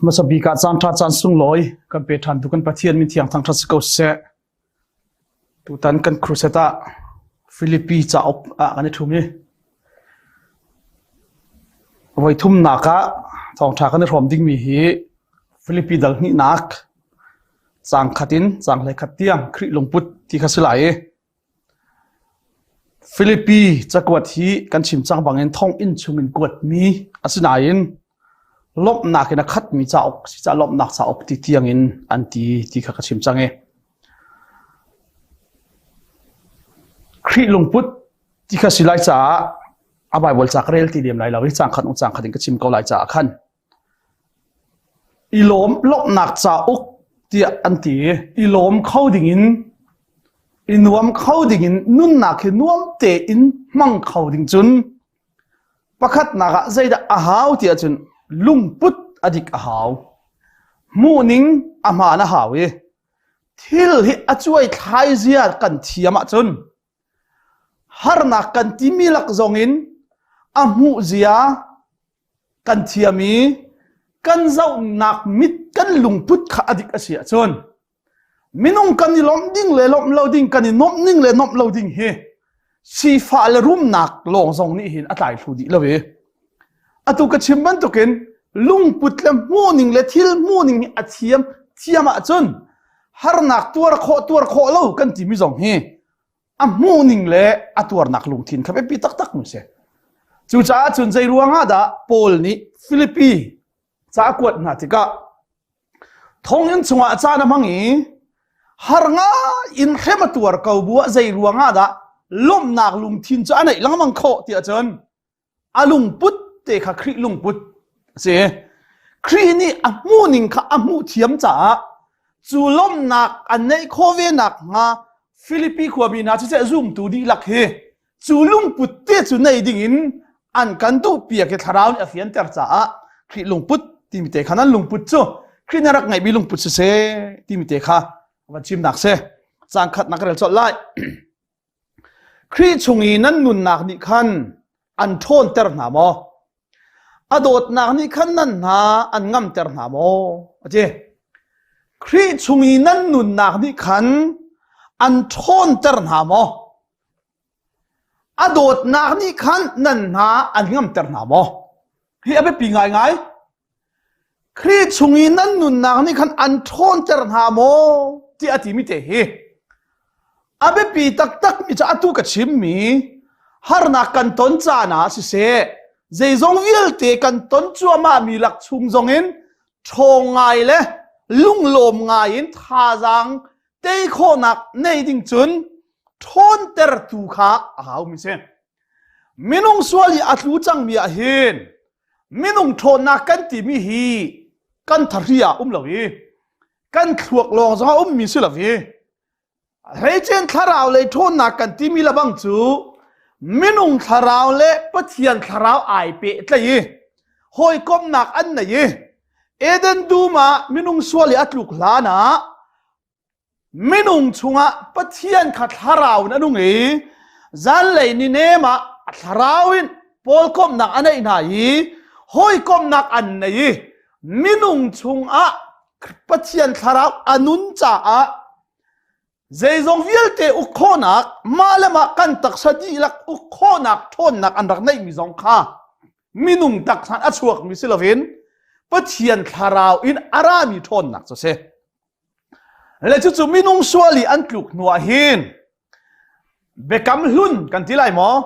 Hmasa bik ah caan ṭha caan sunglawi kan pe ṭhan tu kan Pathian min thiang thangṭhat si ko seh. Tutan kan crusade ah Filipi cauk ah kan i ṭhum i voi thumnak ah thawngṭha kan i hrawm dingmi hi Filipi dal hnihnak caang khat in caang hleikhat tiang Khrih lungput ti kha si lai i Filipi cakuat hi kan chim cang bangin thonginn chungin kuatmi asinain lawmhnak in a khatmi cauk si caah lawmhnak cauk ti tiangin an ti ti kha ka chim cang i Khrih lungput ti kha si lai caah a Baibal ca ka rel ti lem lai lo i caang khat caang khat in ka chim ko lai caah khan I lawm lawmhnak cauk tiah an ti i i lawm kho dingin i nuam kho dingin nunnak hi nuam tein hmang kho ding cun pakhatnak ah zeidah a hau ti ahcun lungput a dik a hau. Hmuhning a hmaan a hau i thil hi a cuai thlai zia kan thiam ahcun harnak kan timi lak zongin a hmuh zia kan thiam i kan zohnak mit kan lungput kha a dik a si ahcun minung kan i lawmh ding le lawmh lo ding kan i nuamh ning le nuamh lo ding hi sifah le rumnak lawng zong nih hin a tlai thlu dih lo i atu ka chim bantukin lungput le hmuhning le thil hmuhning hi a thiam thiam ahcun harnak tuar khawh tuar khawh lo kan timi zong hi a hmuhning le a tuarnak lungthin kha biapi taktak mu si. Cucaah cun zei ruangah dah Paul nih Filipi ca a kuat hna tikah thonginn chungah caan a hmang i har ngai in hrem a tuar ko bu ah zei ruangah dah lawmhnak lungthin cu a neih lengmang khawh tiah cun a lungput te kha Khrih lungput a si. Khrih nih a hmuhning kha a hmuh thiam caah cu lawmhnak an neih khawh ve nak hnga Filipi khuami hna cu zumtu dihlak hi cu lungput te cu nei ding in an kan duh piak i thlarau nih a fianter caah Khrih lungput timi te kha nan lungput cu Khrih na rak ngeihmi lungput siseh timi te kha van chimnak si cang khat nak rel colh lai Khrih chung i nan nunnak nih khan an ṭhawnter hna maw? A dawtnak nih khan nan hna an ngamter hna maw? A ti. Khrih chung i nan nunnak nih khan an ṭhawnter hna maw? A dawtnak nih khan nan hna an ngamter hna maw? Hi a biapi ngaingai. Khrih chung i nan nunnak nih khan an ṭhawnter hna maw ti a timi te hi a biapi taktak mi cu atu ka chimmi harnak kan ton caan ah siseh zeizong vialte kan ton cuahmah mi lak chung zongin ṭhawng ngai le lunglawm ngai in thazaang tei khawhnak nei ding cun ṭhawntertu kha a hau mi si. Minung sual i a tlu cangmi ah hin minung ṭhawnnak kan timi hi kan thahri ah um lo i kan thluak lawng zong a ummi si lo i hleicen thlarau lei ṭhawnnak kan timi lebang cu minung thlarau le Pathian thlarau ai pehtlaih i hawikomhnak an nei i Eden dum ah minung sual i a tluk hlan ah Minung chungah Pathian kha thlarau in a nung i zanlei ni nem ah a thlarau in pawlkomhnak a neih hna i hawikomhnak an nei i minung chungah Pathian thlarau a nun caah zeizong vialte uk khawhnak mah le mah kan taksa dihlak uk khawhnak ṭhawnnak an rak neihmi zong kha minung taksa a chuakmi si loin Pathian thlarau in a rami ṭhawnnak cu a si. Le cucu minung sual i an tluk hnu ah hin biakam hlun kan ti lai maw?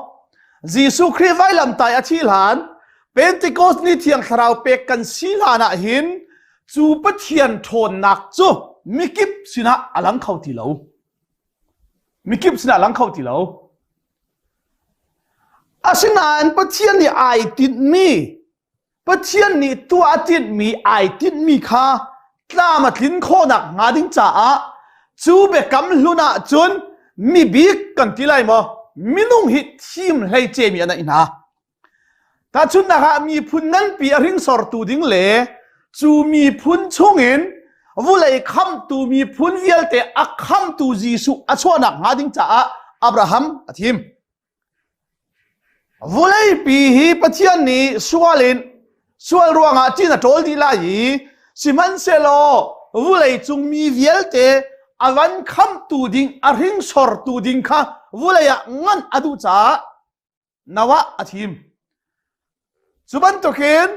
Jesuh Khrih vailamtai a thi hlan Pentecost ni thiang thlarau pek kan si hlan ah hin cu Pathian ṭhawnnak cu mikip sinah a lang kho ti lo. Mikip sinah a lang kho ti lo. Asinain Pathian nih ai tinhmi Pathian nih tuah a tinhmi ai tinhmi kha tlam a tlin khawhnak hnga ding caah cu biakam hlun ah cun mibik kan ti lai maw minung hi thim hlei cemi an hna. Tahchunhnak ah miphun nganpi a hringsortu ding le cu miphun chungin vulei khamtu miphun vialte a khamtu Jesuh a chuahnak hnga ding caah Abraham a thim. Vawleipi hi Pathian nih sual in sual ruangah cin a ṭawl dih lai i. Sihmanhsehlaw vulei cung mi vialte a van khamtu ding a hringsortu ding kha vulei ah ngan a duh caah Noah a thim. Cu bantukin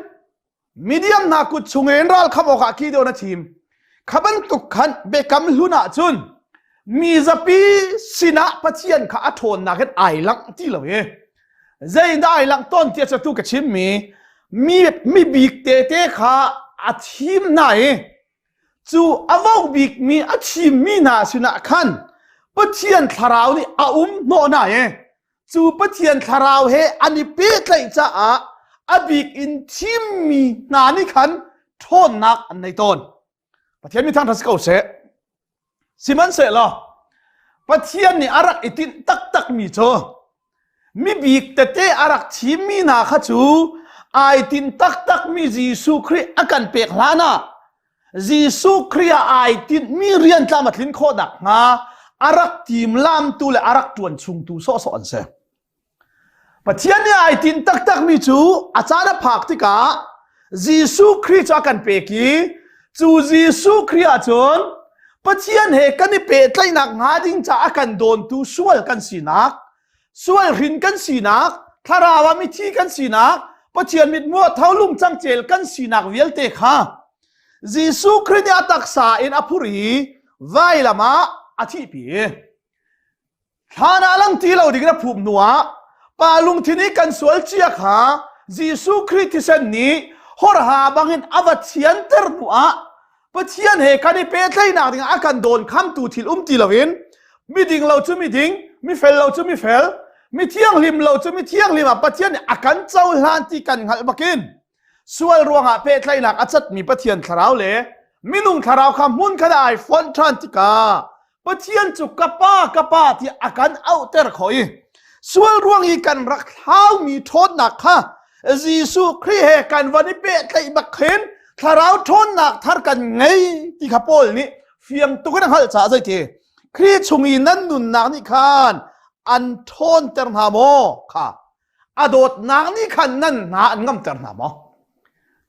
Midian hna kut chungin ral khamh awkah Gideon a thim. Kha bantuk khan biakam hlun ah cun mi zapi sinah Pathian kha a ṭhawnnak in ai langh ti lo i zeidah ai langh tawn tiah cu ka chimmi mi mi bik tete kha a thim hna i cu a vo bikmi a thimmi hna sinah khan Pathian thlarau nih a um hnawh hna i cu Pathian thlarau he an i pehtlaih caah a bik in thimmi hna nih khan ṭhawnnak an nei tawn. Pathian mi thangṭhat si ko seh. Sihmanhsehlaw Pathian nih a rak i tinh taktakmi cu mibik tete a rak thimmi hna kha cu ai tinh taktakmi Jesuh Khrih a kan pek hlan ah Jesuh Khrih ah ai tinhmi rian tlam a tlin khawh nakhnga a rak timlamtu le a rak ṭuan chungtu sawhsawh an si. Pathian nih ai tinh taktakmi cu a caan a phak tikah Jesuh Khrih cu a kan pek i cu Jesuh Khrih ahcun Pathian he kan i pehtlaihnak hnga ding caah a kan dawntu sual kan sinak sual hrin kan sinak thlarau ah mithi kan sinak Pathian mithmuh ah tholung cangcel kan sinak vialte kha Jesuh Khrih nih a taksa in a phur i vailam ah a thihpi. Thlan ah lang ti lo ding in a phum hnuah pa lungthin i kan sual cia kha Jesuh Khrih thisen nih horha bangin a va thianter hnuah Pathian he kan i pehtlaihnak dingah a kan dawn khamtu thil um ti loin miding lo cu miding, mifel lo cu mifel, mi thianghlim lo cu mi thianghlim ah Pathian nih a kan cohlan ti kan hngalh bakin sual ruangah pehtlaihnak a catmi Pathian thlarau le minung thlarau kha hmun khat ah ai fonh ṭhan tikah Pathian cu ka pa ka pa tiah a kan auhter khawh i sual ruang i kan rak thlaumi ṭhawnnak kha Jesuh Khrih he kan van i pehtlaih bak khin thlarau ṭhawnnak thar kan ngei ti kha Paul nih fiang tuk in a hngalh caah zeiti Khrih chung i nan nunnak nih khan an ṭhawnter hna maw kha a dawtnak nih khan nan hna an ngamter hna maw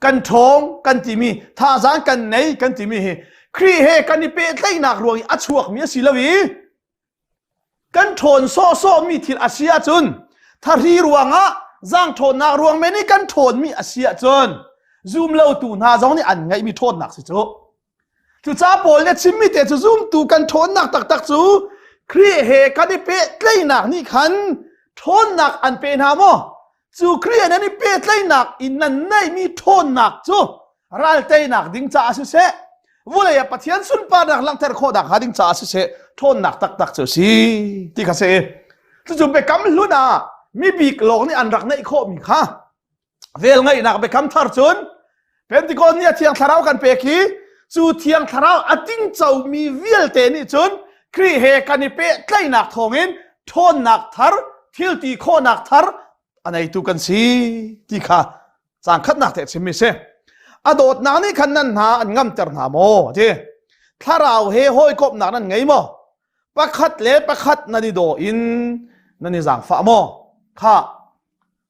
kan ṭhawng kan timi thazaang kan nei kan timi hi Khrih he kan i pehtlaihnak ruang i a chuakmi a si lo i kan ṭhawn sawhsawhmi thil a si ahcun thahri ruangah zaangṭhawnnak ruang men i kan ṭhawnmi a si ahcun zum lotu hna zong nih an ngeihmi ṭhawnnak si cu Cucaah Paul nih a chimmi te cu zumtu kan ṭhawnnak taktak cu Khrih he kan i pehtlaihnak nih khan ṭhawnnak an pe hna maw? Cu Khrih he nan i pehtlaihnak in nan neihmi ṭhawnnak cu ralteinak ding caah siseh, vulei ah Pathian sunparnak langhter khawhnak hnga ding caah siseh, ṭhawnnak taktak cu a si ti kha si. Cucu biakam hlun ah mibik lawng nih an rak neih khawhmi kha Velngeihnak biakam thar cun Pentecost ni a thiang thlarau kan pek i cu thiang thlarau a tingcomi vialte nih cun Khrih he kan i pehtlaihnak thawngin ṭhawnnak thar thilti khawhnak thar a neitu kan si ti kha cang khatnak te chimmi si. A dawtnak nih khan nan hna an ngamter hna maw ti. Thlarau he hawikomhnak nan ngei maw? Pakhat le pakhat nan i daw in nan i zaangfah maw? Kha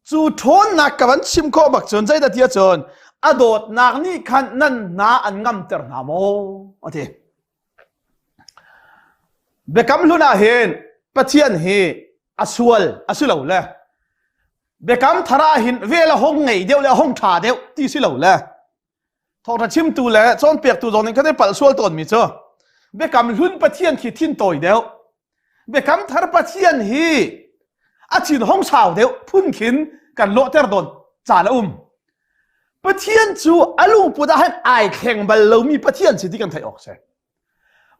Cu ṭhawnnak ka van chim khawh bak cun zeidah ti ahcun a dawtnak nih khan nan hna an ngamter hna maw a ti. Biakam hlun ah hin Pathian hi a sual a si lo le biakam thar ah hin vel a hong ngei deuh le a hong ṭha deuh ti si lo le thawngṭha chimtu le cawnpiaktu zong nih kan i palh sual tawnmi cu biakam hlun Pathian khi thin tawi deuh biakam thar Pathian hi a thin hong sau deuh phun khin kan lawhter dawn caan a um Pathian cu a lungput ah hin ai thleng bal lomi Pathian si ti kan theih awk si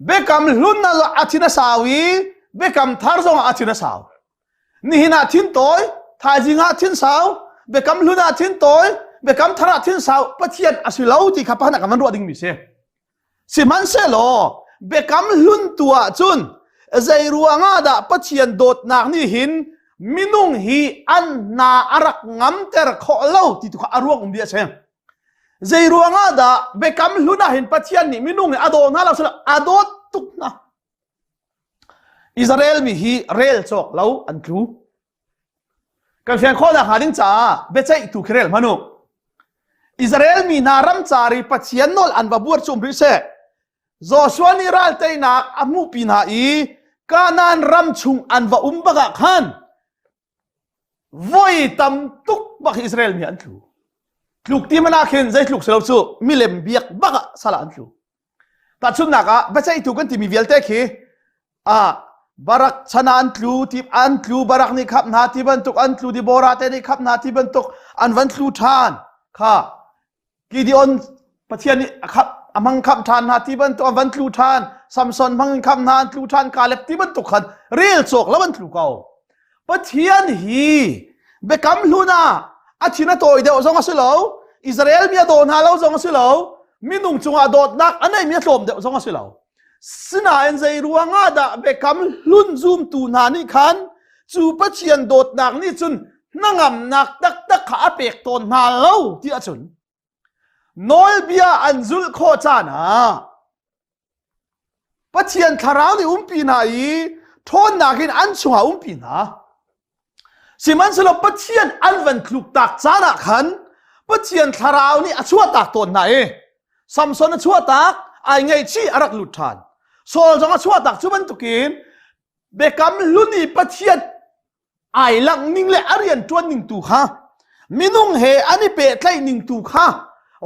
biakam hlun a thin a sau i biakam thar zong ah a thin a sau nihin ah thin tawi thaizing ah thin sau biakam hlun ah thin tawi biakam thar ah thin sau Pathian a si lo ti kha pakhat kan van ruah dingmi si Sihmanhsehlaw biakam hlun tu ah cun zei ruangah dah Pathian dawtnak nih hin minung hi an hna a rak ngamter khawh lo ti tu kha a ruang um bia a si. Zei ruangah dah biakam hlun ah hin Pathian nih minung hi a daw hna lo a dawt tuk hna. Israel mi hi rel cawk lo an tlu. Kan fian khawhnak hnga ding caah biaceihtu khi rel hmanh u. Israel mi hna ramcar i Pathian nawl an va buar cu um rih seh. Joshua nih ral teinak a hmuhpi hna i Kanaan ram chung an va um bak ah khan voi tam tuk bak Israel mi an tlu. Tluk ti mana khin zei tluk si lo cu milem biak bak ah sal ah an tlu. Tahchunhnak ah biaceihtu kan timi vialte khi ah Barak chan ah an tlu ti an tlu Barak nih khap hna ti bantuk an tlu Deborah te nih khap hna ti bantuk an van tlu ṭhan kha Gideon Pathian nih a khap a hmang khap ṭhan hna ti bantuk an van tlu ṭhan Samson hmang in khap hna an tlu ṭhan Kaleb ti bantuk khan rel cawk lo an tlu ko Pathian hi biakam hlun ah a thin a tawi deuh zong a si lo Israel mi a daw hna lo zong a si lo minung cungah dawtnak a neimi a tlawm deuh zong a si lo Sinain zei ruangah dah biakam hlun zumtu hna nih khan cu Pathian dawtnak nih cun hnangamnak taktak kha a pek tawn hna lo ti ahcun nawlbia an zulh khawh caan ah Pathian thlarau nih umpi hna i ṭhawnnak in an chungah umpi hna. Sihmanhsehlaw Pathian an van tluktak caan ah khan Pathian thlarau nih a chuahtak tawn hna i Samson a chuahtak ai ngaihchih a rak lut ṭhan. Saul zong a chuahtak cu bantukin biakam hlun i Pathian ai langh ning le a rian ṭuan ning tu kha minung he an i pehtlaih ning tu kha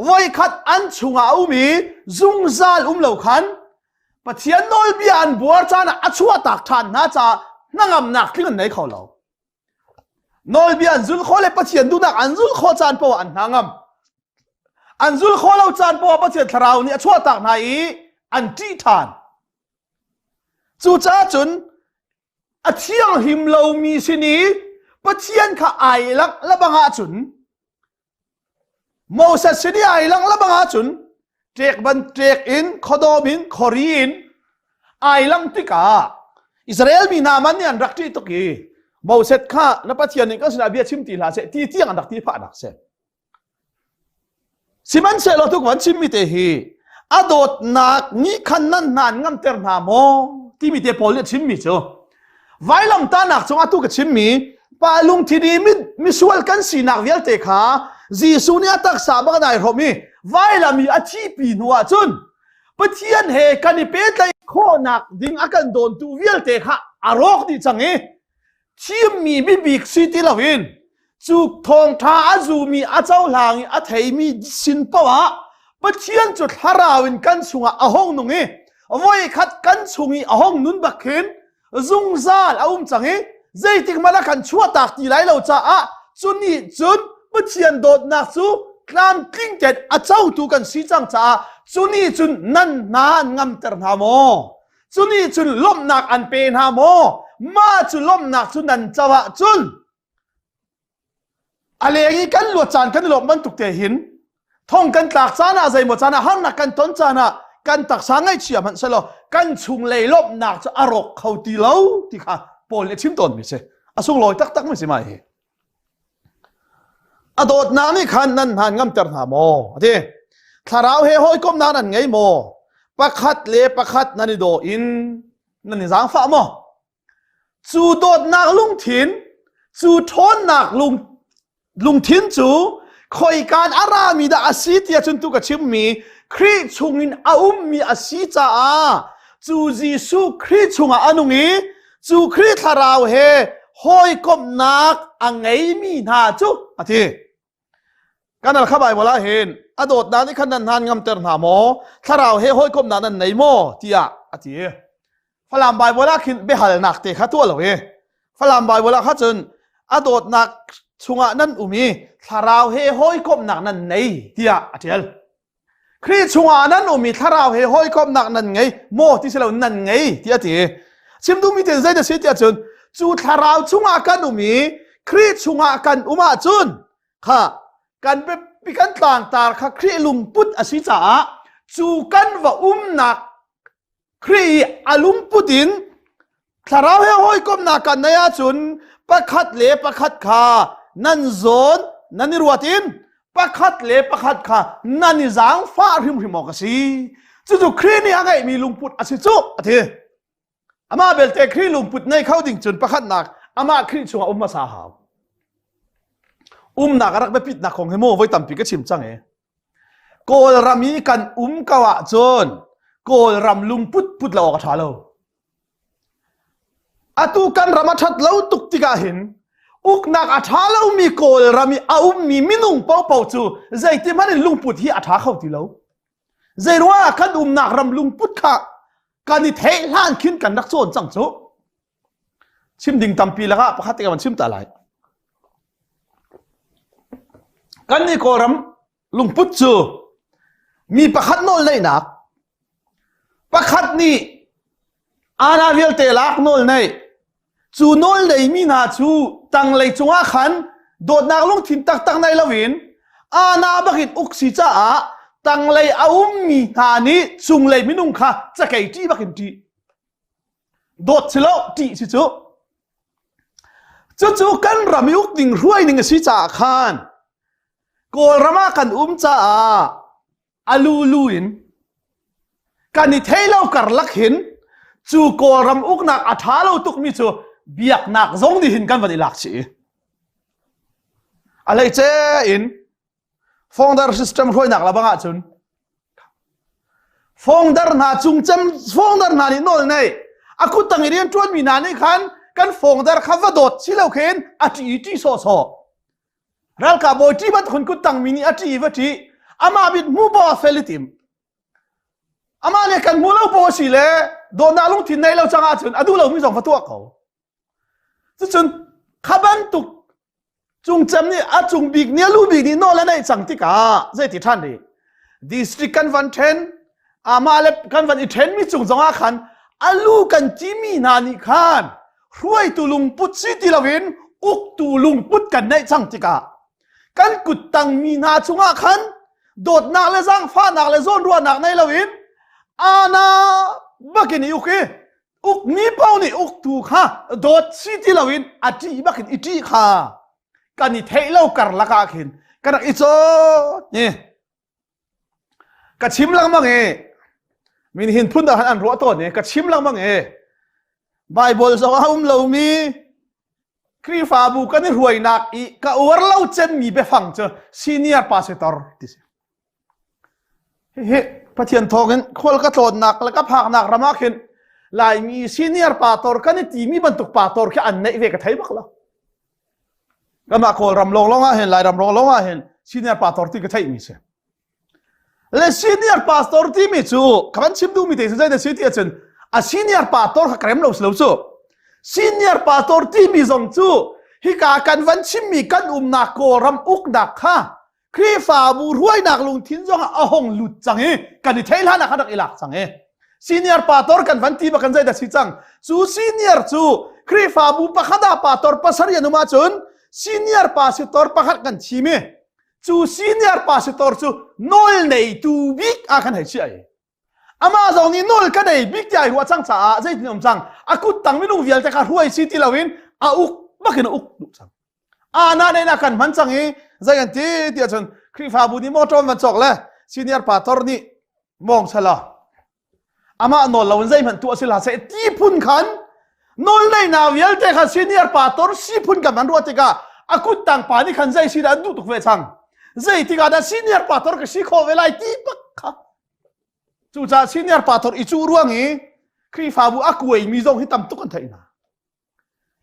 voikhat an chungah a um i zungzal um lo khan Pathian nawlbia an buar caan ah a chuahtak ṭhan hna caah hnangamnak tling an nei kho lo. Nawlbia an zul khawh le Pathian duhnak an zul khawh caan paoh ah an hna ngam. An zul khawh lo caan paoh ah Pathian thlarau nih a chuahtak hna i an ṭih ṭhan. Cucaah cun a thianghlim lomi sin i Pathian kha ai langh lebang ahcun Moses sin i ai langh lebang ahcun ṭek ban ṭek in khuadawm in khuari in ai lang tikah Israel mi hna man nih an rak ṭih tuk i Moses kha na Pathian nih kan sinah bia chim ti hlah seh ti tiang an rak ti phahnak si. Sihmanhsehlaw tu kan chimmi te hi a dawtnak nih khan nan hna an ngamter hna maw timi te Paul nih a chimmi cu vailamtahnak cung atu ka chimmi pa lungthin i misual kan sinak vialte kha Jesuh nih a taksa bak an ai hrawm i vailam i a thihpi hnu ah cun Pathian he kan i pehtlaih khawhnak ding a kan dawntu vialte kha a rawk dih cang i thimmi bibik si ti loin cu thawngṭha a zumi a cohlang i a theimi sin poah Pathian cu thlarau in kan chungah a hung nung i voikhat kan chung i a hung nun bak khin zungzal a um cang i zeitik hmanh a kan chuahtak ti lai lo caah cu nih cun Pathian dawtnak cu tlamtling tein a cotu kan si cang caah cu nih cun nan hna an ngamter hna maw Cu nih cun lawmhnak an pe hna maw? Mah cu lawmhnak cu nan co ahcun a leng i kan luat caan kan i lawmh bantuk te hin thong kan tlak caan ah zeimaw caan ah harnak kan ton caan ah kan taksa ngaihchia hmanh selaw kan chunglei lawmhnak cu a rawk kho ti lo ti kha Paul nih a chim tawnmi si. A sunglawi taktak mi si mai hi. A dawtnak nih khan nan hna ngamter hna maw? A ti. Thlarau he hawikomhnak nan ngei maw? Pakhat le pakhat nan i daw in nan i zaangfah maw? Cu dawtnak lungthin, cu ṭhawnnak lung, lungthin cu khoikaan a rami dah a si tiah cun tu ka chimmi Khrih chungin a ummi a si caah cu Jesuh Khrih chungah a nung i cu Khrih thlarau he hawikomhnak a ngeimi hna cu a ti. Kan al kha Bible ah hin a dawtnak nih khan nan hnan ngamter hna maw? Thlarau he hawikomhnak nan nei maw? tiah a ti. Falam Bible ah khin biahalnak te kha tuah lo i Falam Bible ah kha cun a dawtnak chungah nan um i thlarau he hawikomhnak nan nei tiah a ṭial. Khrih chungah nan um i thlarau he hawikomhnak nan ngei maw ti si lo nan ngei ti a ti. Chim duhmi te zei dah si tiah cun cu thlarau chungah kan um i Khrih chungah kan um ahcun kha kan biapi kan tlangtar kha Khrih lungput a si caah cu kan va umnak Khrih i a lungput in thlarau he hawikomhnak kan neih ahcun pakhat le pakhat kha nan zawn nan i ruat in pakhat le pakhat kha nan i zaangfah hrimhrim awk a si. Cucu Khrih nih a ngeihmi lungput a si cu a ti. Amah belte Khrih lungput nei kho ding cun pakhatnak amah Khrih chungah um hmasa hau. Umnak a rak biapitnak kong hi mu voi tampi ka chim cang i. Kawlram i kan um ko ahcun Kawlram lungput put lo awk a ṭha lo. Atu kan ram a ṭhat lo tuk tikah hin uknak a ṭha lomi Kawlram i a ummi minung paohpaoh cu zeiti hmanh in lungput hi a ṭha kho ti lo. Zeiruangah kan umnak ram lungput kha kan i theih hlan khin kan rak cawn cang cu. Chim ding tampi lakah pakhat te ka van chim ta lai. Kan nih Kawlram lungput cu mi pakhat nawl neihnak pakhat nih ana vialte lak nawl neih cu nawl neimi hna cu tanglei cungah khan dawtnak lungthin taktak nei loin ana bakin uk si caah tanglei a ummi hna nih cunglei minung kha cakei ṭih bakin ṭih dawt si lo ṭih si cu cucu kan ram i uk ding hruai ning a si caah khan Kawlram ah kan um caah a lulu in kan i thei lo karlak hin cu Kawlram uknak a ṭha lo tukmi cu biaknak zong nih hin kan van i lak chih i a hleice in founder system hruainak la bang ahcun founder hna cungcem founder hna nih nawl nei a kuttang i rian ṭuanmi hna nih khan kan founder kha va dawt si lo khin a ṭi ṭi sawhsawh Ralkap bawi ṭi bantuk kuttang mi nih a ṭi va ṭi. Amah mit hmu paoh ah fel i tim. Amah nih kan hmu lo paoh a si le dawtnak lungthin nei lo cang ahcun a duh lomi zong va tuah ko. Cucun kha bantuk cungcem nih a cung bik nih a lu bik nih nawl a neih cang tikah zeiti ṭhan rih? District kan van ṭhen, amah le kan van i ṭhenmi cung zongah khan a lu kan timi hna nih khan hruaitu lungput si ti loin uktu lungput kan neih cang tikah kan kuttang mi hna cungah khan dawtnak le zaangfahnak le zawnruahnak nei loin ana bakin i uk i ukmi paoh nih uktu kha dawt si ti loin a ṭih bakin i ṭih kha kan i theih lo karlak ah khin kan rak i cawn ni Ka chim lengmang i min hin phun dang an ruah tawn i ka chim lengmang i Bible zong a um lomi Khrihfabu kan i hruainak i ka uar lo cemmi biafang cu senior pastor ti si. Hihi Pathian thawngin khual ka tlawnnak le ka phaknak ram ah khin Laimi senior pastor kan i timi bantuk pastor khi an neih ve ka thei bak lo. Kanmah Kawlram lawnglawng ah hin Lairam lawnglawng ah hin senior pastor ti ka theihmi si. Le senior pastor timi cu ka van chim duhmi te cu zei na si ti ahcun a senior pastor kha ka rem lo si lo cu. Senior pastor timi zong cu hika kan van chimmi kan umnak Kawlram uknak kha Khrihfabu hruainak lungthin zong ah a hong lut cang i kan i thei hlan ah khan rak i lak cang i senior pastor kan van ti bak kan zeidah si cang cu senior cu Khrihfabu pakhat ah pastor pasarih an um ahcun senior pastor pakhat kan thim i cu senior pastor cu nawl neitu bik ah kan hei chiah i amah zong nih nawl ka nei bik tiah ai ruah cang caah zeitin um cang a kut tang minung vialte kha hruai si ti loin a uk bakin a uk duh cang ana nei na kan hman cang i zei an ti tiah cun Khrihfabu nih motor van cawk le senior pastor nih mong sala amah nawl lo in zeihmanh tuah si hlah seh ti phun khan nawl nei na vialte khan senior pastor si phun kan van ruah tikah a kut tang pa nih khan zei si dah an duh tuk ve cang zei tikah dah senior pastor ka si khawh ve lai ti bak kha cucaah senior pastor i cuh ruang i Khrihfabu a kuaimi zong hi tam tuk an theih hna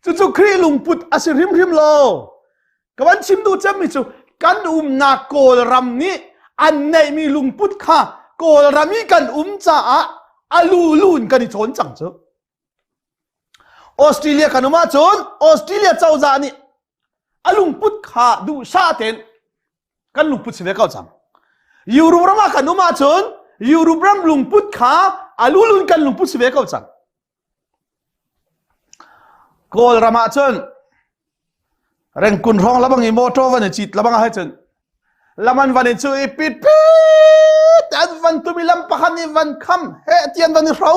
Cucu Khrih lungput a si hrimhrim lo. Ka van chim duh cemmi cu kan umnak Kawlram nih an neihmi lungput kha Kawlram i kan um caah a lulu in kan i cawn cang cu. Australia kan um ahcun Australia cozah nih a lungput kha duhsah tein kan lungput si ve ko cang. Europe ram ah kan um ahcun Europe ram lungput kha a lulu in kan lungput si ve ko cang. Kawlram ah cun Rengkun hrawng labang i motor van i cit labang ah cun laman van in cu i pit pit an van tum i lam pakhat nih van kham he tian van i hro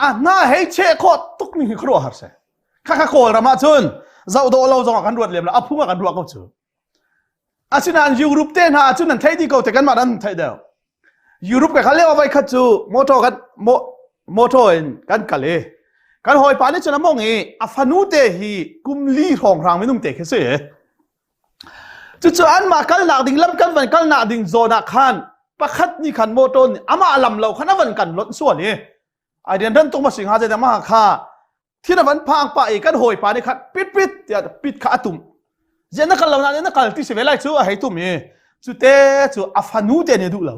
a hna hei cheh khawh tuk ning hi khuaruah har se kha kha Kawlram ah cun zoh dawh lo zong ah kan ruat lem lo a phung ah kan ruah ko cu Asinain Europe te hna ahcun nan theih dih ko te kanmah nan theih deuh. Europe ka kal lio voi khat cu motor kan motor in kan kal i kan hawipa nih cun a mong i a fanu te hi kum li hrawnghrang minung te khi si. Cucu anmah kalnak ding lam kan van kalnak ding zawn ah khan pakhat nih khan motor nih amah lam lo khan a van kan lonh sual i ai rian ran tuk ma sing ha zei ma kha thin a van phang pa i kan hawipa nih khan pit pit tiah pit kha a tum zian na kal lo na na kal ti si ve lai cu a hei tum i cu te cu a fanu te nih duh lo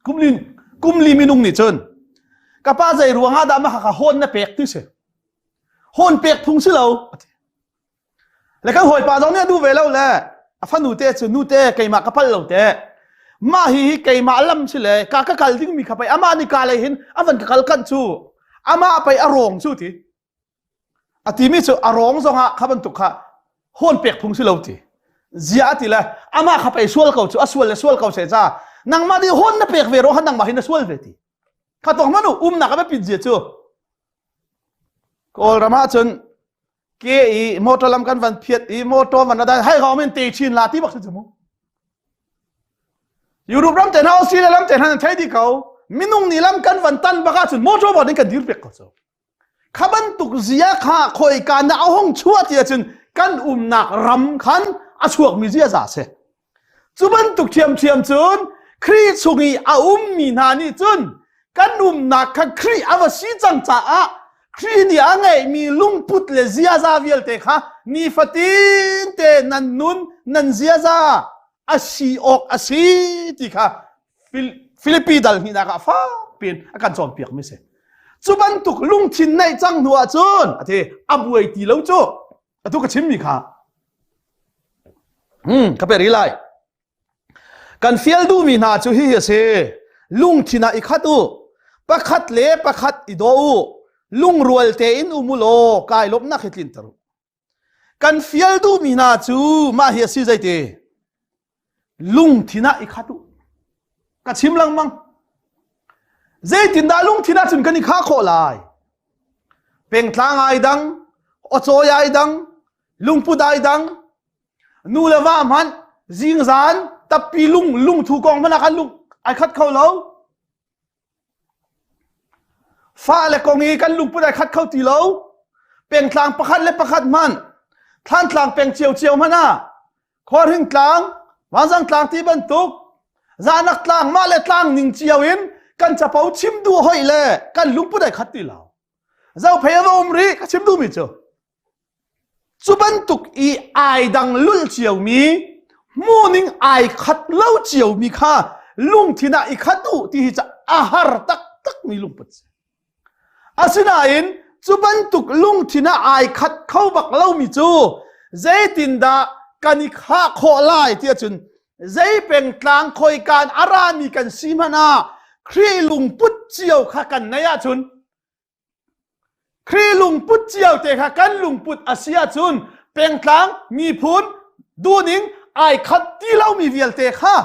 kumli kumli minung nih cun ka pa zei ruangah dah ma kha hawn na pek ti si hawn pek phung si lo Le kan hawipa zong nih a duh ve lo le a fanu te cu nu te keimah ka pal lo te mah hi hi keimah lam si le ka ka kal dingmi kha pei amah nih ka lei hin a van ka kal kanh cu amah pei a rawng cu ti a timi cu a rawng zongah kha bantuk kha hawn pek phung si lo ti zia a ti le amah kha pei sual ko cu a sual le sual ko se ca nangmah nih hawn na pek ve ro han nangmah hin na sual ve ti kha tong manu umnak a biapit zia cu Kawlram ah cun ke i motor lam kan van phiat i motor van adai hai gao men te chin la ti bak si mu. Europe ram te hna Australia lam te hna nan thei di ko. Minung ni lam kan van tan bak ahcun motor bot in kan dir pek ko cu. Kha bantuk zia kha khoi ka na a hong chuah ti ahcun kan umnak ram khan a chuak mi zia za si. Cu bantuk ṭhiamṭhiam cun Khrih chung i a ummi hna nih cun kan umnak kha Khrih a va si cang caah Khrih nih a ngeihmi lungput le ziaza vialte kha nifatin te nan nun nan ziaza a si awk a si ti kha Filipi dal hnihnak ah fak piin a kan cawnpiakmi si. Cu bantuk lungthin neih cang hnu ah cun a ti a buai ti lo cu. Atu ka chimmi kha ka pe rih lai. Kan fial duhmi hna cu hihi a si. Lungthin ah i khat u. Pakhat le pakhat i daw u. Lungrual tein um u law kai lawmhnak hi tlinter u. Kan fial duhmi hna cu mah hi a si zeiti? Lungthin ah i khat u. Ka chim lengmang. Zeitindah lungthin ah cun kan i khah khawh lai? Pengtlang ai dang, awcawi ai dang, lungput ai dang, nu le va hmanh zingzan tappi lung lungthu kong hmanh ah khan lung ai khat kho lo. Fa le kong i kan lungput ai khat kho ti lo. Pengtlang pakhat le pakhat hmanh, Thlantlang peng ciocio hmanh ah Khuahring tlang, Vanzang tlang ti bantuk zahnak tlang mah le tlang ning cio in kan capo chim duh hoi le kan lungput ai khat ti lo. Zophei a va um rih ka chim duhmi cu. Cu bantuk i ai dang lulh ciomi, hmuhning ai khat lo ciomi kha lungthin ah i khat u ti hi ca a har taktak mi lungput si. Asinain cu bantuk lungthin ah ai khat kho bak lomi cu zeitindah kan i khah khawh lai ti ahcun zei pengtlang khoikaan a rami kan si hmanh ah Khrih lungput cio kha kan neih ahcun Khrih lungput cio te kha kan lungput a si ahcun pengtlang miphun duhning ai khat ti lomi vialte kha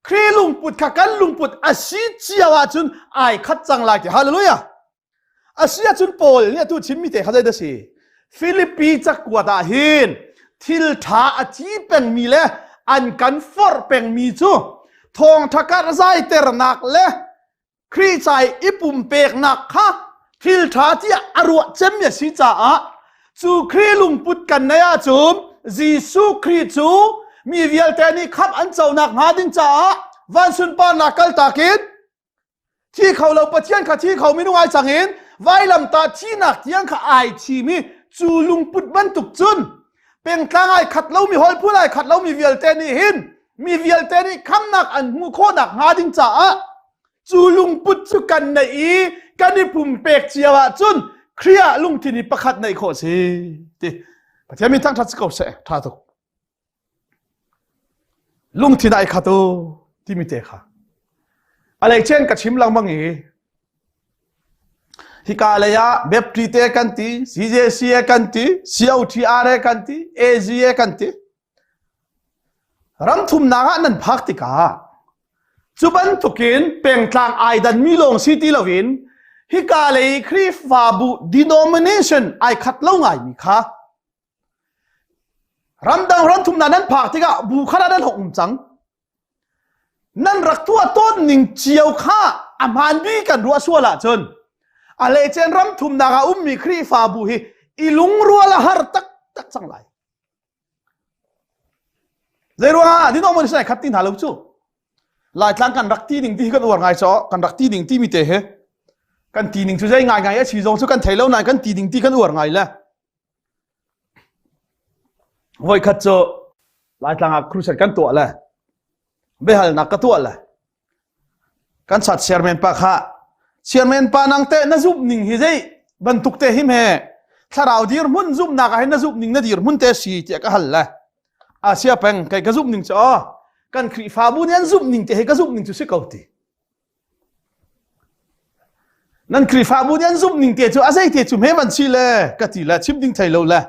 Khrih lungput kha kan lungput a si cio ahcun ai khat cang lai ti hallelujah a si ahcun Paul nih atu chimmi te kha zei dah si Filipi cakuat ah hin thil ṭha a ci pengmi le an kan forh pengmi cu thawngṭha karhzaiternak le Khrih ca i i pumpeknak kha thil ṭha tiah a ruah cemmi a si caah cu Khrih lungput kan neih ahcun Jesuh Khrih cu mi vialte nih khamh an conak hnga ding caah van sunparnak kaltak in thi kho lo Pathian kha thi kho minung ai cang in vailamtah thihnak tiang kha ai thimi cu lungput bantuk cun pengtlang ai khat lomi holphun ai khat lomi vialte nih hin mi vialte nih khamnak an hmuh khawhnak hnga ding caah cu lungput cu kan neih i kan i pumpek cio ahcun Khrih ah lungthin i pakhat neih khawh si ti Pathian min thangṭhat si ko seh ṭha tuk lungthin ai khat u timi te kha a lei chen ka chim lengmang i hika lei ah Baptist te kan ti CJC kan ti COTR kan ti AZA kan ti Ram thumnak ah nan phak tikah cu bantukin pengtlang ai danmi lawng si ti loin hika lei Khrihfabu denomination ai khat lo ngaimi kha ramdang ram thumnak nan phak tikah bu khat ah nan hong um cang. Nan rak tuah tawn ning cio kha a hmaan bik kan ruah sual ahcun a hleicen ram thumnak ah ummi Khrihfabu hi i lungrual a har taktak cang lai. Zei ruangah denomination ai khat ti hna lo cu. Laitlang kan rak ti ning ti hi kan uar ngai cho kan rak ti ning ti mi te he kan ti ning cu zei ngai ngai a si zong cu kan thei lo nain kan ti ning ti kan uar ngai le. Voikhat cu Laitlang ah crusade kan tuah le biahalnak ka tuah le kan chat chairman pa kha chairman pa nang te na zumh ning hi zei bantuk te him he thlarau dir hmun zumhnak ah hin na zumh ning na dir hmun te si tiah ka hal le Asia peng kai ka zumh ning cu aw kan Khrihfabu nih an zumh ning te hi ka zumh ning cu si ko ti Nan Khrihfabu nih an zumh ning te cu a zei te cu hme van si le ka ti le chim ding thei lo le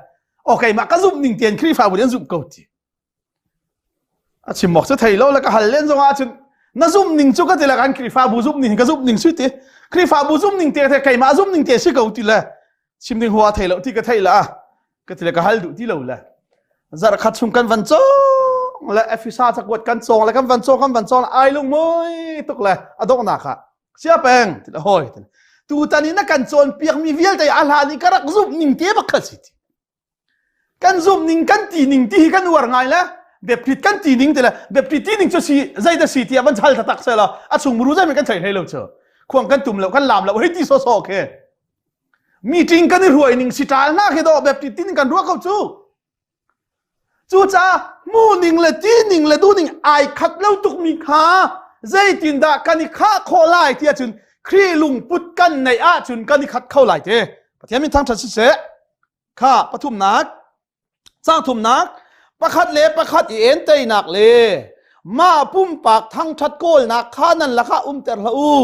aw keimah ka zumh ning tein Khrihfabu nih an zumh ko ti. A chim awk cu thei lo le ka hal len zong ahcun na zumh ning cu ka ti le kan Khrihfabu zumh ning ka zumh ning si ti Khrihfabu zumh ning te te keimah zumh ning te si ko ti le chim ding hua thei lo ti ka thei la ka ti le ka hal duh ti lo le zarh khat chung kan van cawng le Efesa cakuat kan cawng le kan van cawng kan van cawng ai lung moi tuk le a donghnak ah sia peng ti le hoi ti tutan in na kan cawn piak mi vialte a hlan i ka rak zumh ning te bak kha si ti kan zumh ning kan ti ning ti hi kan uar ngai le biapit kan ti ning ti le biapit ti ning cu si zei da si ti van chal tak se la a chung muru zei kan thei hlei lo chu khuang kan tum lo kan lam lo hei ti so so ke meeting kan i ruai ning si ṭal hna khi dawh biapit tin kan ruah ko cu cucaah hmu ning le ti ning le duh ning ai khat lo tuk mi kha zeitindah kan i khah khawh lai ti ahcun Khrih lungput kan neih ahcun kan i khat kho lai te Pathian min thangṭhat siseh kha pathumnak cang thumnak pakhat le pakhat i entainak le mah pumpak thangṭhat kawlnak kha nan lakah umter hlah u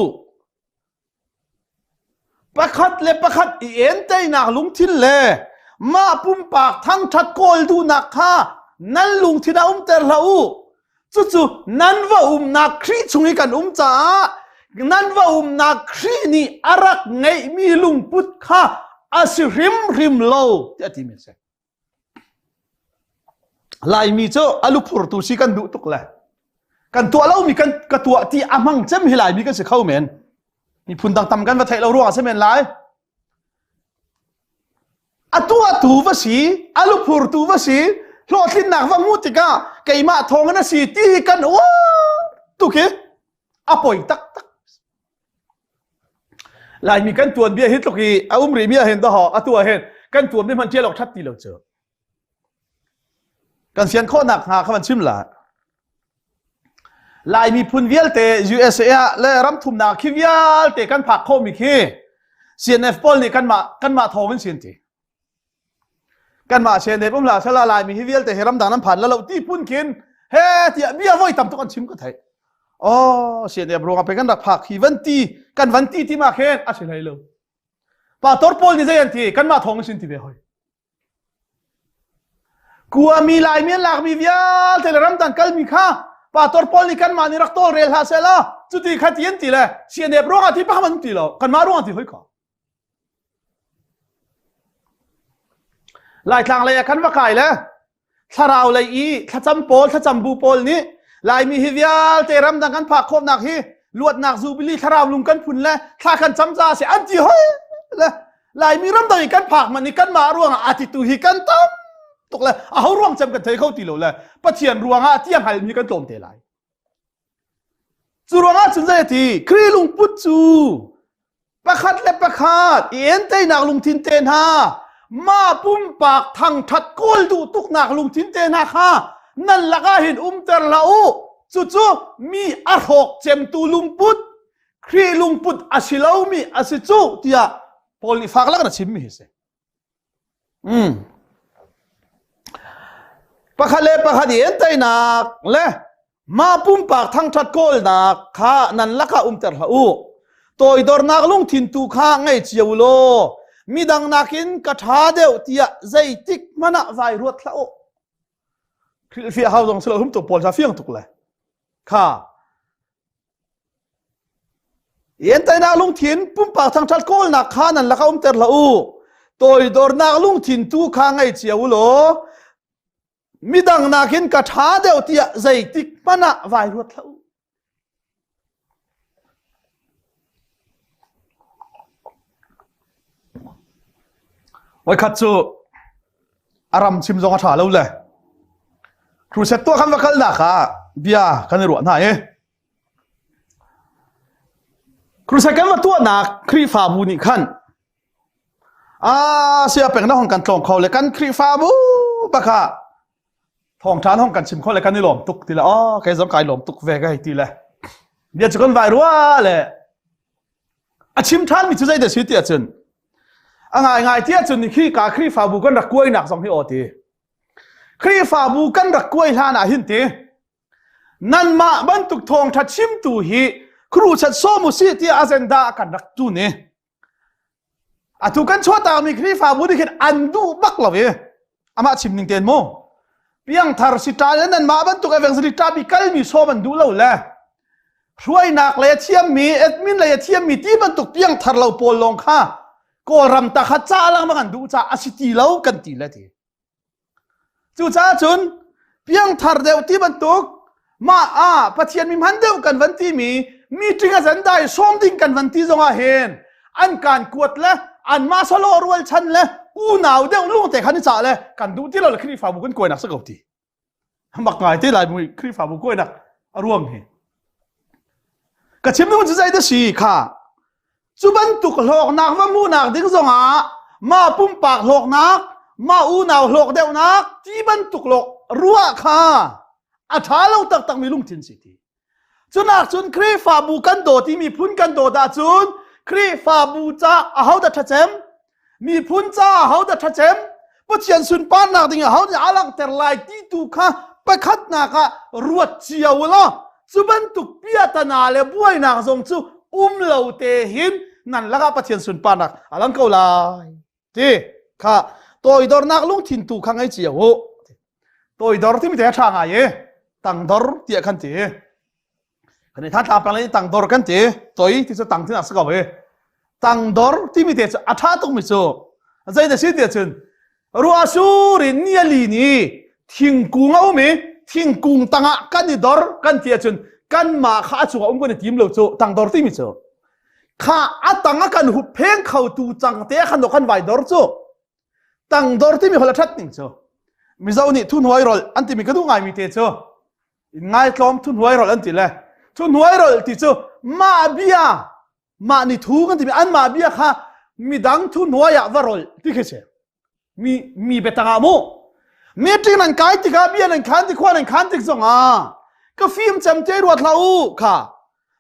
Pakhat le pakhat i entainak lungthin le mah pumpak thangṭhat kawl duhnak kha nan lungthin ah umter hlah u. Cucu nan va umnak Khrih chung i kan um caah nan va umnak Khrih nih a rak ngeihmi lungput kha a si hrimhrim lo tiah a timi a si. Laimi cu a luphurtu si kan duh tuk le kan tuah lomi kan ka tuah ti a hmang cem hi Laimi kan si kho men. Miphun dang tam kan va theih lo ruang ah si men lai. A tuahtu va si, a luphurtu va si, hlawhtlinnak va hmuh tikah keimah thawng in a si ti hi kan uar tuk hi a poi taktak. Laimi kan tuanbia hi tluk i a um rihmi ah hin dahawh atu ah hin kan tuanbia hmanh ṭial awk ṭhat ti lo cu. Kan fian khawhnak hnga kha van chim la. Lai miphun vialte USA ah le ram thumnak khi vialte kan phak khawhmi khi CNF pawl nih kanmah kanmah thawng in sin ti. Kanmah CNF um la sala Laimi hi vialte hi ramdang nan phan la lo ti phun khin he tiah bia voi tam tuk an chim ka theih. Oh, CNF ruang pe kan rak phak hi van ti kan van ti ti ma khen a si hlei lo. Pastor pawl nih zei an ti kanmah thawng in sin ti ve hoi. Kuami Laimi an lakmi vialte le ramdang kalmi kha pastor pawl nih kanmah nih rak tawlrel hlah seh law cuti kha ti an ti le CNF ruangah ti pakhat an ti lo kanmah ruangah ti hoi ko. Laitlang lei ah khan va kai le thlarau lei i thlacam pawl thlacam bu pawl nih Laimi hi vialte ramdang kan phak khawhnak hi luatnak zubili thlarau lung kan phun le thla kan cam ca si an ti hoi le Laimi ramdang i kan phak man i kanmah ruangah a titu hi kan tam tuk le aho ruang cem kan thei kho ti lo le Pathian ruangah tiang halmi kan tlawm te lai. Cu ruangah cun zei a ti Khrih lungput cu pakhat le pakhat i entainak lungthin te hna mah pumpak thangṭhat kawl duh tuknak lungthin te hna kha nan lakah hin umter hlah u cucu mi a hrawk cemtu lungput Khrih lungput a si lomi a si cu tiah Paul nih fak lak in a chimmi hi a si. Mm. Pakhat le pakhat i entainak le mah pumpak thangṭhat kawlnak kha nan lakah umter hlah u. Toidornak lungthin tu kha ngei cio u law midang nakin ka ṭha deuh tiah zeitik hmanh ah vai ruat hlah u. Hrilhfiah hau zong si lo hum tuk pawl sa fiang tuk le. Kha Entainak lungthin pumpak thangṭhat kawlnak kha nan lakah umter hlah u. Toidornak lungthin tu kha ngei cio u law midang nakin ka ṭha deuh tiah zeitik hmanh ah vai ruat hlah u. Voikhat cu a ram chim zong a ṭha lo le. Crusade tuah kan va kalnak ah bia kan i ruah hna i Crusade kan va tuahnak Khrihfabu nih khan a sia peng na hong kan tlawng kho le kan Khrihfabu baka thawngṭha hong kan chim kho le kan i lawm tuk ti le oh kei zong kai lawm tuk ve ka hei ti le bia cu kan vai rua le a chim ṭhan mi cu zei dah si ti ahcun a ngai ngai ti ahcun khi ka Khrihfabu kan rak kuainak zong hi aw ti Khrihfabu kan rak kuai hlan ah hin ti nanmah bantuk thawngṭha chimtu hi kruchat sawm u si tiah agenda kan rak tun i atu kan chuahtakmi Khrihfabu nih khin an duh bak lo i amah chim ning ten mu piangthar si ṭa le nanmah bantuk evangelist ṭapi kalmi sawm an duh lo le hruainak lei a thiammi admin lei a thiammi ti bantuk piangthar lo pawl lawng kha Kawlram ta kha ca lengmang an duh caah a si ti lo kan ti le ti. Cucaah cun piangthar deuh ti bantuk mah ah Pathian mi hman deuh kan van timi meeting a zan dai sawm ding kan van ti zongah hin an kan kuat le an mah salo rual chan le unau deuh lung te khan i cah le kan duh ti lo le Khrihfabu kan kuainak sa ko ti. Mak ngai te lai mui Khrihfabu kuainak a ruang hi. Ka chim ding cu zei da si kha cu bantuk hlawknak va hmuhnak ding zongah mah pumpak hlawknak mah unau hlawk deuhnak ti bantuk lawk ruah kha a ṭha lo taktakmi lungthin si ti. Cunak cun Khrihfabu kan dawt i miphun kan dawt ahcun Khrihfabu ca ahodah ṭhacem? Miphun ca ahodah ṭhacem? Pathian sunparnak ding aho nih a langhter lai ti tu kha pakhatnak ah ruat cio law cu bantuk piatana le buainak zong cu um lo te hin nan lakah Pathian sunparnak a lang ko lai. Ti kha toidornak lungthin tu kha ngei cio u. Toidor timi te a ṭha ngai i tangdor tiah kan ti. Kan i than pang le tangdor kan ti. Toi ti cu tang tin a si ko i tangdor timi te cu a ṭha tukmi cu zei da si tiah cun ruah sur in ni a lin i thingkung a um i thingkung tangah kan i dor kan ti ahcun kanmah kha a cungah um kan i tim lo cu tangdor timi cu kha a tang a kan hup pheng khotu cang te khan kan vai dor cu tangdor timi hol a ṭhat ning cu Mizo nih thuhnuai rolh an timi ka duh ngaimi te cu ngaitlawm thuhnuai rolh an ti le thuhnuai rolh ti cu mah bia mah ni thu kan timi anmah bia kha midang thuhnuai ah va rolh ti khi si mi mi biatang ah mu meeting nan kai tikah bia nan khan tik khua nan khan tik zongah ka fim cem te ruat hlah u kha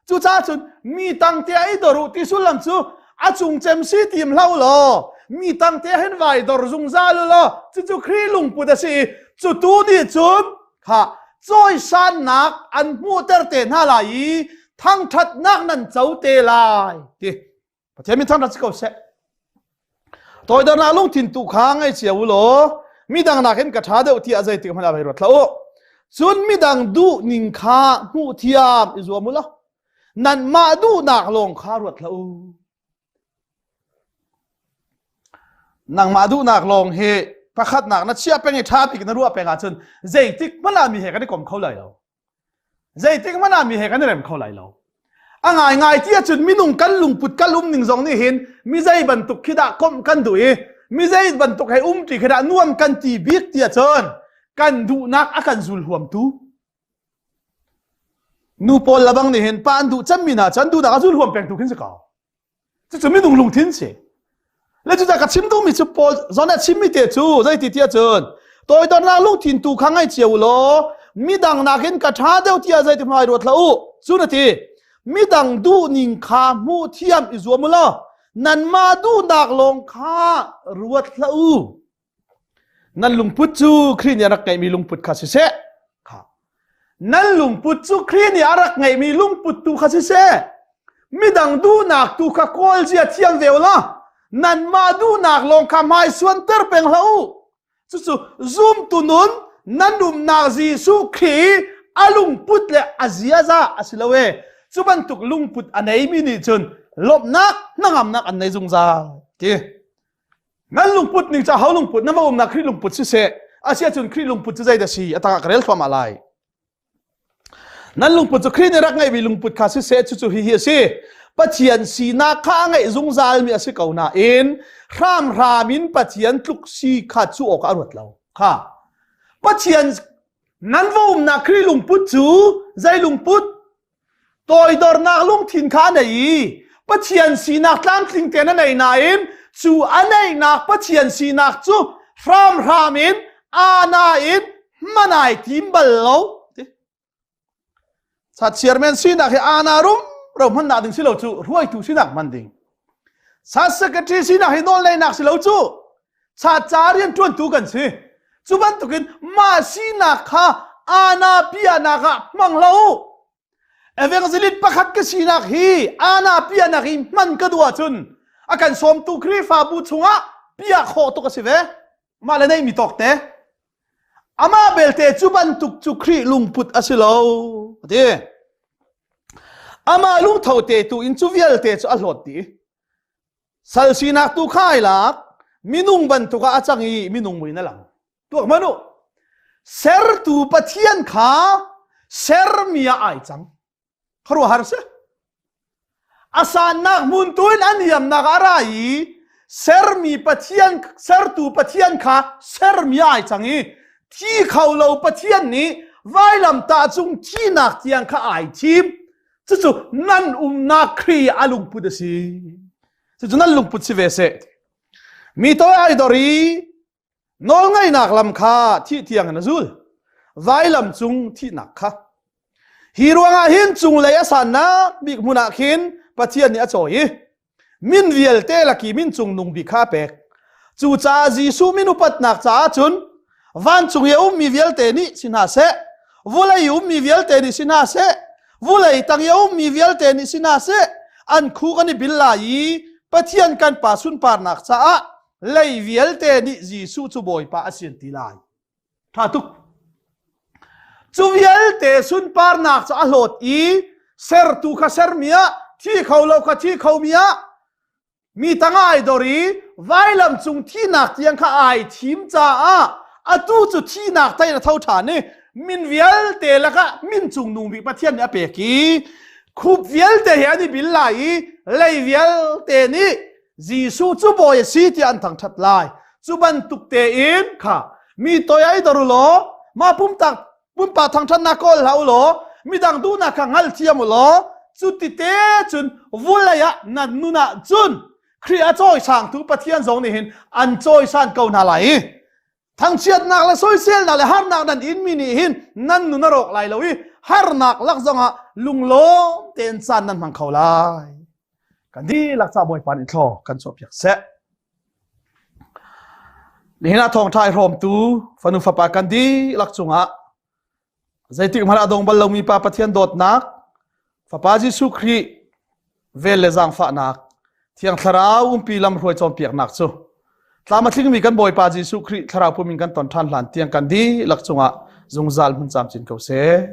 Cucaah cun mi tang te i dor u ti sullam cu a cung cem si tim hlah law mi tang te hin vai dor zungzal u law cucu Khrih lungput a si i cu tu nih cun kha cawisannak an hmuhter te hna lai i thangṭhatnak nan co te lai ti Pathian min thangṭhat si ko seh. Toidornak lungthin tu kha ngei cia u law midang nakin ka ṭha deuh tiah zeitik hmanh ah hei ruat hlah u. Cun midang duh ning kha hmuh thiam i zuam u law nanmah duhnak lawng kha ruat hlah u. Nangmah duhnak lawng hi pakhatnak na chiah peng i ṭha bik na ruah peng ahcun zeitik hmanh ah mi he kan i kom kho lai lo. Zeitik hmanh ah mi he kan i rem kho lai lo. A ngaingai ti ahcun minung kan lungput kan um ning zong nih hin mi zei bantuk khi dah komh kan duh i mi zei bantuk he um ṭi khi dah nuam kan ti bik ti ahcun kan duhnak a kan zul huamtu nu pawl labang nih hin pa an duh cemmi hna cu an duhnak a zul huam pengtu khin si ko. Cucu minung lungthin si. Le cucaah ka chim duhmi cu Paul zawn a chimmi te cu zeiti tiah cun toidornak lungthin tu kha ngei cio u law midang nakin ka ṭha deuh tiah zeiti hmai ruat hlah u. Cun a ti midang duhning kha hmuh thiam i zuam u law nanmah duhnak lawng kha ruat hlah u. Nan lungput cu Khrih nih a rak ngeihmi lungput kha siseh. Kha. Nan lungput cu Khrih nih a rak ngeihmi lungput tu kha siseh. Midang duhnak tu kha kawl zia thiam ve u law nanmah duhnak lawng kha hmai suanter peng hlah u. Cucu zumtu nun nan umnak Jesuh Khrih a lungput le a ziaza a si lo e. Cu bantuk lungput a neimi nih cun lawmhnak hnangamnak an nei zungzal ti. Nan lungput ning ca ho lungput na va umnak Khrih lungput siseh asiahcun Khrih lungput cu zeidah si a tangah ka rel thluahmah lai. Nan lungput cu Khrih nih rak ngeihmi lungput kha siseh cucu hihi a si. Pathian sinak kha a ngeih zungzalmi a si ko nain hramhram in Pathian tluk si kha cu awk a ruat lo. Kha Pathian. Nan va umnak Khrih lungput cu zei lungput? Toidornak lungthin kha a nei i Pathian sinak tlamtling tein a nei nain cu a neihnak Pathian sinak cu hramhram in ana in hman ai tim bal lo. Sa chairman sinak hi ana rum ro hmannak ding si lo cu hruaitu sinak hman ding. Sa secretary sinak hi nawl neinak si lo cu sa ca rian ṭuantu kan si. Cu bantukin mah sinak kha ana pianak ah hmang lo. Evangelist pakhat ka sinak hi ana pianak hi hman ka duh ahcun a kan sawmtu Khrihfabu chungah piah khawh tuk a si ve. Mah le neimi tawk te. Amah belte cu bantuk cu Khrih lungput a si lo a ti. Amah lungtho te tu in cu vialte cu a hlawt dih. Sal sinak tu kha ai lak, minung bantuk ah a cang i minung mui na lang. Tuak hmanh u. Sertu Pathian kha sermi ah ai cang. Khuaruahhar si. A sannak hmun tu in an hiamnak a ra i sermi Pathian sertu Pathian kha sermi ai cang i thi kho lo Pathian nih vailamtah cung thihnak tiang kha ai thim. Cucu nan umnak Khrih a lungput a si. Cucu nan lungput si ve seh. Mi toi ai dor i Nawlngaihnak lam kha thih tiang in a zul. Vailam cung thihnak kha. Hi ruangah hin cunglei a sannak bik hmun ah khin Pathian nih a cawi i min vialte laki min cungnung bik kha a pek. Cucaah Jesuh min upatnak caah cun vancung i a ummi vialte nih si hna seh, vulei i ummi vialte nih si hna seh, vulei tang i a ummi vialte nih si hna seh, an khu kan i bil lai i Pathian kan Pa sunparnak caah lei vialte nih Jesuh cu Bawipa a si an ti lai. Tha tuk. Cu vialte sunparnak cu a hlawt i sertu kha sermi ah thi kho lo kha thi khomi ah mi tangah ai dor i vailam cung thihnak tiang kha ai thim caah atu cu thihnak tain a tho ṭhan i min vialte lakah min cungnung bik Pathian nih a pek i khup vialte he an i bil lai i lei vialte nih Jesuh cu bawi a si tiah an thangṭhat lai. Cu bantuk tein kha mi toi ai dor u law mah pumtak pumpak thangṭhatnak kawl hlah u law midang duhnak kha hngalthiam u law cu ti te cun vulei ah nan nun ah cun Khrih a cawisangtu Pathian zong nih hin an cawisan ko hna lai i Thangchiatnak le soiselnak le harnak nan inmi nih hin nan nun a rawk lai lo i harnak lak zongah lunglawm tein caan nan hmang kho lai. Kan dihlak ca Bawipa nih thlaw kan chuahpiak seh. Nihin ah thawngṭha i hrawmtu fanu fapa kan dihlak cungah Zeitik hmanh a dong bal lomi Pa Pathian dawtnak, Fapa Jesuh Khrih vel le zaangfahnak, Thiang Thlarau umpi lamhruai cawnpiaknak cu tlam a tlingmi kan Bawipa Jesuh Khrih Thlarau pum in kan ton ṭhan hlan tiang kan dihlak cungah zungzal hmun camcin ko seh.